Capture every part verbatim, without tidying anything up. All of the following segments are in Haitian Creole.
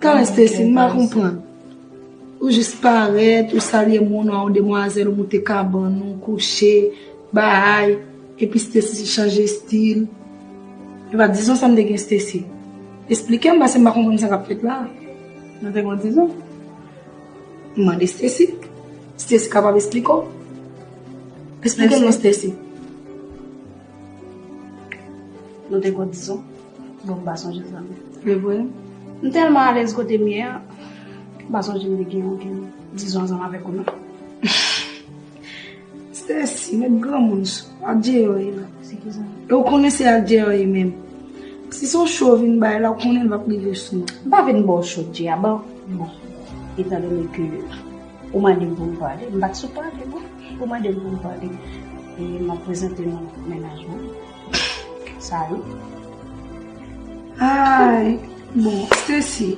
Talè Stacy, m pa konprann. Ou jis parèt, ou salye moun, ou demwazèl, ou moute kabann, ou kouche, bay, epi Stacy chanje stil. E pa dizon sa m te gen Stacy. Esplike m, paske m pa konprann sa k ap fèt la. Nou te gen dizon? M mande Stacy. Stacy kapab esplike w. Esplike m non Stacy. Nou te gen dizon. Bon, m pa sonje sa menm. E vre? M tèlman alèz kote m ye a, m pa sonje m te gen okenn dizon ansanm avèk ou non. Stacy, met granmoun sou ou, ak Jay-O ye la. Se ki sa? E ou konnen se ak Jay-O ye menm. Si se yon cho w vin bay la, ou konnen l p ap rive sou mwen. M pa vin ba w cho, Jay-O, bon. Bon, etandone ke ou mande m pou m pale, m pa t sou pale, non. Ou mande m pou m pale. E m ap prezante nou mennaj mwen. Sa yo. Ay, bon, Stacy.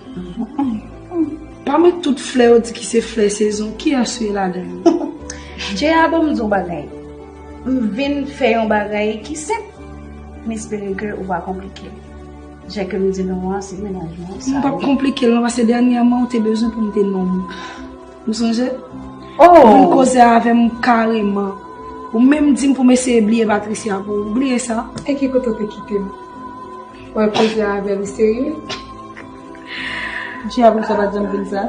Pami tout flè yo di ki se flè sezon, kiyès ou ye ladan yo? Jay-O, ban m di w bagay. M vin fè yon bagay ki senp. M espere ke ou pa konplike l. Jan ke m di nou an, se mennaj mwen, sa yo. M p ap konplike l non, paske dènyèman ou te bezwen pou m te nonm ou. Ou sonje? Oh! Ou vin koze avè m kareman. Ou menm di m pou m eseye bliye Patricia pou ou. Ou bliye sa? E ki kote w te kite m? Ou wè koze avè l serye? Jay-O, pou sa pa t janm vin sa?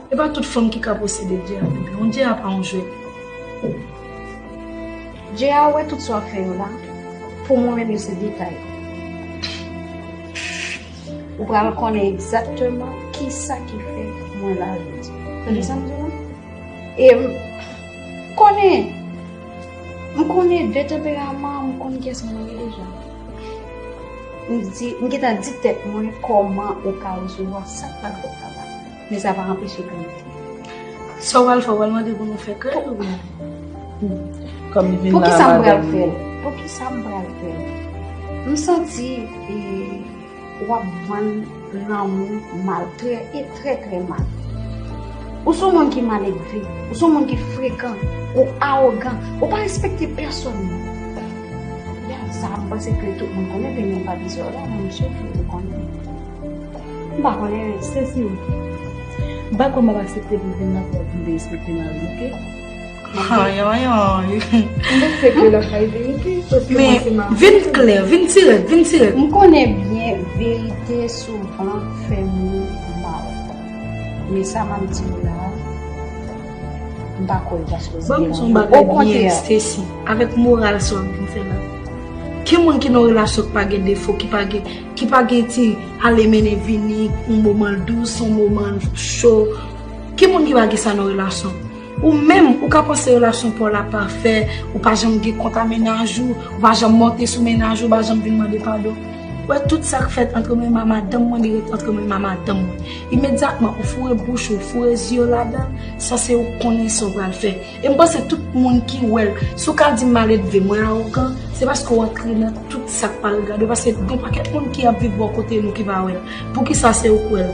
E pa tout fanm ki ka posede Jay-O, bebe. Yon Jay-O pa yon jwèt. Jay-O, wè tout sa w ap fè yo la, pou mwen menm yo se detay. Ou pral konnen egzakteman kisa ki fè mwen la jodi. Tande sa m di w la? E m konnen, m konnen de tanperaman, m konn kiyès mwen ye deja. M di, m gentan di tèt mwen kòman ou ka resevwa sa k pral fèt la. Men sa pa anpeche ke m Sa w pral fè, w pral mande pou nou fè krèl oubyen? Kòm li vin la, madanm. Poukisa m pral fè l? Poukisa m pral fè l? M santi, e, w ap vann lanmou mal, trè, e trè, trè mal. Ou se yon moun ki mal elve, ou se yon moun ki frekan, ou awogan, ou pa respekte pèsonn. Ya, sa m panse ke tout moun konnen, men menm pa bezwen la, mwen, m si ke ou konnen. M pa konnen. Stacy, m pa kwè m ap aksepte pou vin nan kò pou m derespekte mari m, oke? Ay, ay, ay. M te aksepte lòt la, vin, oke? Paske mwen se mari. Men, vin klè, vin dirèk, vin dirèk. M konnen byen, verite souvan fè moun mal. Men sa m ap di w la, m pa kwè l ta sipoze deranje w. Okontrè. Ban m di w yon bagay byen, Stacy, avèk moral sa w ap vin fè la. Ki moun ki nan relasyon ki pa gen defo, ki pa gen, ki pa gen ti ale mennen vini, yon moman l dous, yon moman l cho? Ki moun ki pa gen sa nan relasyon? Ou menm, ou ka panse relasyon pa w la pafè, ou pa janm gen kont a mennaj ou, ou pa janm monte sou mennaj ou, ou pa janm vin mande padon. Ou wè, tout sa k fèt antre mwen menm a madanm mwen, li ret antre mwen menm a madanm mwen. Imedyatman, ou foure bouch ou, ou foure zye w ladan l, sa se ou konnen sa w pral fè. E m panse tout moun ki wè l, si w ka di m maledve, mwen awogan, se paske w antre nan tout sa k pa regade w, paske gen pakèt moun ki ap viv bò kote nou ki pa wè l. Poukisa se ou k wè l?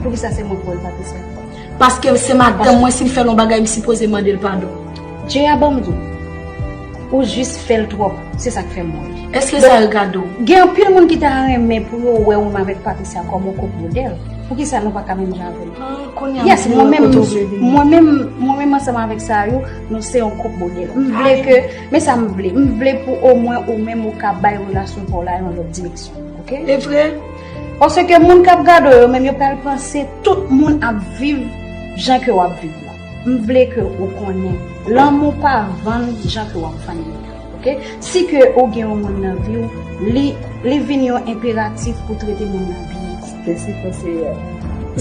Poukisa se mwen k wè l, Patricia? Paske se madanm mwen, si m fè l yon bagay, m sipoze mande l padon. Jay-O, ban m di w, ou jis fè l twòp, se sa k fè m ri. Èske sa regade w? Gen anpil moun ki ta renmen pou yo wè ou menm avèk Patricia kòm yon koup modèl. Poukisa nou pa ka menm jan avè l? Ah, kounye a, yes, mwen menm, mwen menm, mwen menm ansanm avèk sa yo, nou se yon koup modèl. M vle ke, men sa m vle, m vle pou omwen ou menm ou ka bay relasyon pa w la yon lòt direksyon, oke? E vre? Paske moun k ap gade w yo menm, yo pral panse tout moun ap viv jan ke w ap viv la. M vle ke ou konnen, lanmou pa vann jan ke w ap vann li a, oke? Si ke ou gen yon moun nan vi w, li, li vin yon enperatif pou trete moun nan byen. Stacy panse,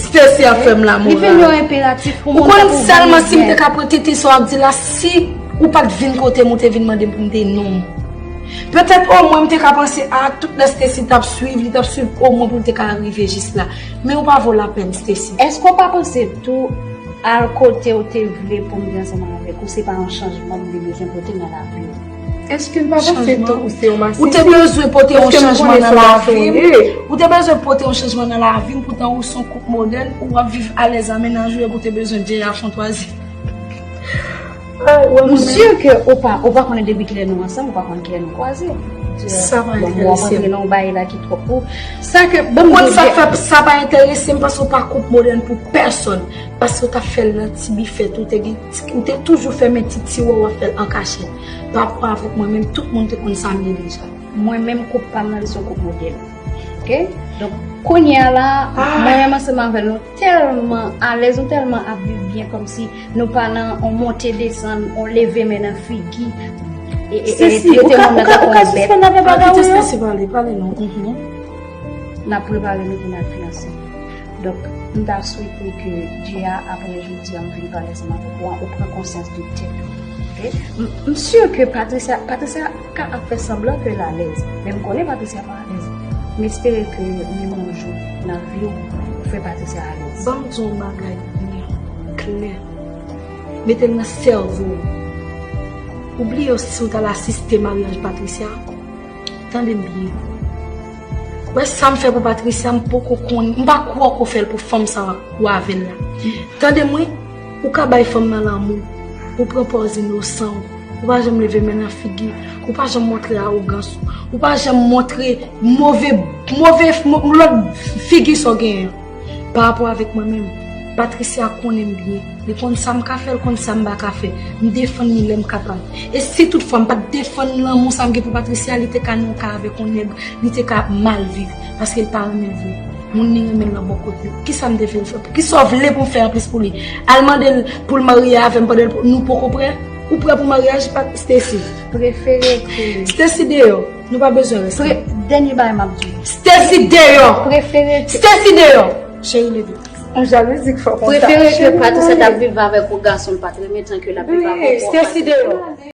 Stacy ap fè m lamoral. Li vin yon enperatif pou moun nan byen. Ou konn sèlman si m te ka pran tete sa w ap di la, si ou pa t vin kote m, ou te vin mande m pou m te nonm. Petèt omwen m te ka panse a tout lè Stacy t ap swiv, li t ap swiv omwen pou l te ka rive jis la. Men ou pa vo lapèn, Stacy. Èske w pa panse tou al kote w te vle pou m te ansanm avèk ou, se pa yon chanjman m te bezwen pote nan lavi w? Èske m pa panse tou ou se yon masisi? Ou te bezwen pote yon chanjman nan lavi m. Ou te bezwen pote yon chanjman nan lavi m, poutan ou se yon koup modèl, ou ap viv alèz a mennaj ou, epi ou te bezwen vye afwontwazi. M si ke ou pa, ou pa konnen depi kilè nou ansanm, ou pa konn kilè nou kwaze. Sa pa enterese m. Nan yon bagay la ki twòp pou sa ke bon. Ou konn sa k fè sa pa enterese m, paske w pa koup modèn pou pèsonn. Paske w t ap fè l nan ti bifèt, ou te gen, ou te toujou fèmen ti tiwa, w ap fè l an kachèt. Pa rapò avèk mwen menm, tout moun te konn sa m ye deja. Mwen menm, koup pa m nan, li se yon koup modèn. Ok? Donk, kounye a la, mwen menm ansanm avè l, nou tèlman alèz, nou tèlman ap viv byen, kòmsi nou pa nan on monte desann, on leve men nan figi, e, e, e trete moun nan tankou on bèt. Kite Stacy pale, pale non. N ap prepare nou pou n al fiyanse. Donk, m ta swete ke Jay, apre jodi a, m vin pale ansanm avèk ou an, ou pran konsyans de tèt ou. Ok? M, m si ke Patricia, Patricia ka ap fè sanblan ke l alèz, men m konnen Patricia pa alèz. M espere ke menm yon jou nan vi w, ou fè Patricia alèz. Ban m di w yon bagay byen klè. Mete l nan sèvo w. Ou bliye si w t al asiste maryaj Patricia? Tande m byen. Wè sa m fè pou Patricia, m poko konn, m pa kwè w ko fè l pou fanm sa w avè l la. Tande mwen, ou ka bay fanm nan lanmou, ou pran pòz inosan w, ou pa janm leve men nan figi, ou pa janm montre awogans ou, ou pa janm montre move, move, mo-, lòt figi sa w genyen an. Pa rapò avèk mwen menm, Patricia konnen m byen. Li konn sa m ka fè, li konn sa m pa ka fè. M defann li lè m kapab. E si toutfwa m pa t defann lanmou sa m gen pou Patricia, li te ka nan yon kay avèk yon nèg, li te ka mal viv, paske l pa renmen l vre. Moun li renmen l nan bò kot li. Kisa m te vle fè? Kisa w vle pou m fè anplis pou li? Al mande l pou l marye avè m pandan l po-, nou poko prè? Ou prè pou maryaj, pa Stacy? Prefere ke Stacy deyò. Nou pa bezwen rès. Pre-, dènye bagay m ap di w. Stacy deyò. Prefere ke Stacy deyò. Cheri, leve. Yon jalouzi k fè w konsa. Prefere ke Patricia t ap viv avèk yon gason l pa t renmen, tan ke l ap viv avèk yon Stacy deyò.